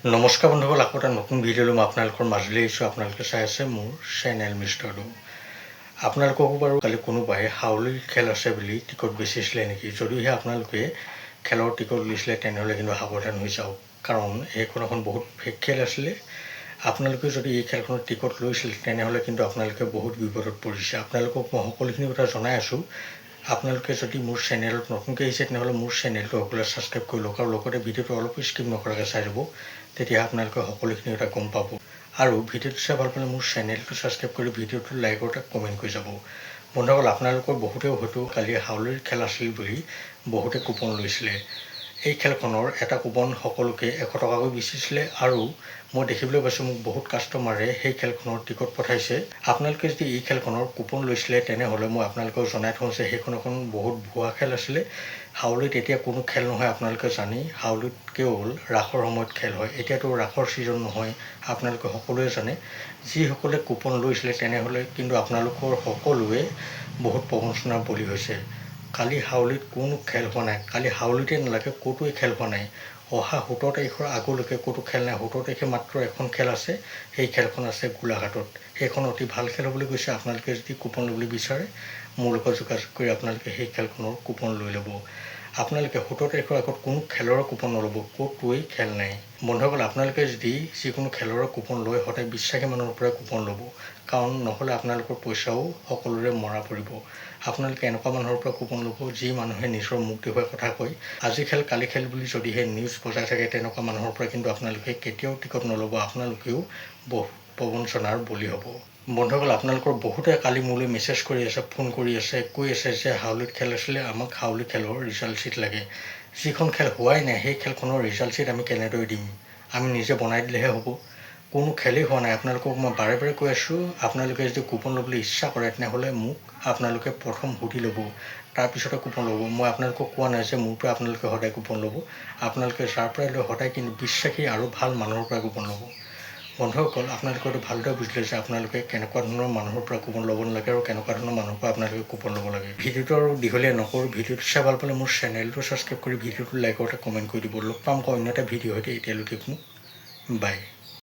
নমস্কাৰ বন্ধুসকল, আকৌ এটা নতুন ভিডিঅ'লৈ মই আপোনালোকৰ মাজলৈ আহিছোঁ। আপোনালোকে চাই আছে মোৰ চেনেল মিষ্টাৰ do. আপোনালোককো বাৰু কালি কোনোবাই হাউলিৰ খেল আছে বুলি টিকট বেচিছিলে নেকি? যদিহে আপোনালোকে খেলৰ টিকট লৈছিলে, তেনেহ'লে কিন্তু সাৱধান হৈ যাওক, কাৰণ এইখন এখন বহুত ফেক খেল আছিলে। আপোনালোকে যদি এই খেলখনত টিকট লৈছিল, তেনেহ'লে কিন্তু আপোনালোকে বহুত বিপদত পৰিছে। আপোনালোকক মই সকলোখিনি কথা জনাই আছোঁ। আপোনালোকে যদি মোৰ চেনেলত নতুনকৈ আহিছে, তেনেহ'লে মোৰ চেনেলটো সকলোৱে ছাবস্ক্ৰাইব কৰি লওক আৰু লগতে ভিডিঅ'টো অলপো স্কিপ নকৰাকৈ চাই যাব। তেতিয়া আপোনালোকে সকলোখিনি কথা গম পাব। আৰু ভিডিঅ'টো চাই ভাল পালে মোৰ চেনেলটো ছাবস্ক্ৰাইব কৰি ভিডিঅ'টো লাইক আৰু কমেণ্ট কৰি যাব। বন্ধুসকল, আপোনালোকৰ বহুতেও হয়তো কালি হাউলিৰ খেল আছিল বুলি বহুতে কুপন লৈছিলে। এই খেলখনৰ এটা কুপন সকলোকে 100 টকাকৈ বেচিছিলে আৰু মই দেখিবলৈ পাইছোঁ, মোক বহুত কাষ্টমাৰে সেই খেলখনৰ টিকট পঠাইছে। আপোনালোকে যদি এই খেলখনৰ কুপন লৈছিলে, তেনেহ'লে মই আপোনালোকক জনাই থওঁ যে সেইখন এখন বহুত ভুৱা খেল আছিলে। হাউলিত এতিয়া কোনো খেল নহয়, আপোনালোকে জানেই। হাউলিত কেৱল ৰাসৰ সময়ত খেল হয়। এতিয়াতো ৰাসৰ ছিজন নহয়, আপোনালোকে সকলোৱে জানে। যিসকলে কুপন লৈছিলে, তেনেহ'লে কিন্তু আপোনালোকৰ সকলোৱে বহুত প্ৰবঞ্চনাৰ বলি হৈছে। কালি হাউলিত কোনো খেল হোৱা নাই। কালি হাউলিতে নালাগে, ক'তোৱে খেল হোৱা নাই। অহা 17 তাৰিখৰ আগলৈকে ক'তো খেল নাই। 17 তাৰিখে মাত্ৰ এখন খেল আছে। সেই খেলখন আছে গোলাঘাটত। সেইখন অতি ভাল খেল হ'বলৈ গৈছে। আপোনালোকে যদি কুপন ল'বলৈ বিচাৰে, মোৰ লগত যোগাযোগ কৰি আপোনালোকে সেই খেলখনৰ কুপন লৈ ল'ব। আপোনালোকে 17 তাৰিখৰ আগত কোনো খেলৰ কুপন নল'ব, ক'তোৱেই খেল নাই। বন্ধুসকল, আপোনালোকে যদি যিকোনো খেলৰ কুপন লয়, সদায় বিশ্বাসী মানুহৰ পৰাই কুপন ল'ব, কাৰণ নহ'লে আপোনালোকৰ পইচাও সকলোৰে মৰা পৰিব। আপোনালোকে এনেকুৱা মানুহৰ পৰা কুপন ল'ব, যি মানুহে নিজৰ মুখ দেখুৱাই কথা কয়। আজি খেল, কালি খেল বুলি যদিহে নিউজ বজাই থাকে, তেনেকুৱা মানুহৰ পৰা কিন্তু আপোনালোকে কেতিয়াও টিকট নল'ব। আপোনালোকেও বহুত প্ৰবঞ্চনাৰ বলি হ'ব। বন্ধুসকল, আপোনালোকৰ বহুতে কালি মোলৈ মেছেজ কৰি আছে, ফোন কৰি আছে, কৈ আছে যে হাউলিত খেল আছিলে, আমাক হাউলি খেলৰ ৰিজাল্ট শ্বীট লাগে। যিখন খেল হোৱাই নাই, সেই খেলখনৰ ৰিজাল্ট শ্বীট আমি কেনেদৰে দিম? আমি নিজে বনাই দিলেহে হ'ব। কোনো খেলেই হোৱা নাই। আপোনালোকক মই বাৰে বাৰে কৈ আছোঁ, আপোনালোকে যদি কুপন ল'বলৈ ইচ্ছা কৰে, তেনেহ'লে মোক আপোনালোকে প্ৰথম সুধি ল'ব, তাৰপিছতে কুপন ল'ব। মই আপোনালোকক কোৱা নাই যে মোৰ পৰা আপোনালোকে সদায় কুপন ল'ব। আপোনালোকে যাৰ পৰাই লয়, সদায় কিন্তু বিশ্বাসী আৰু ভাল মানুহৰ পৰা কুপন ল'ব। বন্ধুসকল, আপোনালোকে হয়তো ভালদৰে বুজিলে যে আপোনালোকে কেনেকুৱা ধৰণৰ মানুহৰ পৰা কুপন ল'ব নালাগে আৰু কেনেকুৱা ধৰণৰ মানুহৰ পৰা আপোনালোকে কুপন ল'ব লাগে। ভিডিঅ'টো আৰু দীঘলীয়া নকৰোঁ। ভিডিঅ'টো চাই ভাল পালে মোৰ চেনেলটো ছাবস্ক্ৰাইব কৰি ভিডিঅ'টো লাইক আৰু এটা কমেণ্ট কৰি দিব। লগ পাম আকৌ অন্য এটা ভিডিঅ' সৈতে। এতিয়ালৈকে মোক বাই।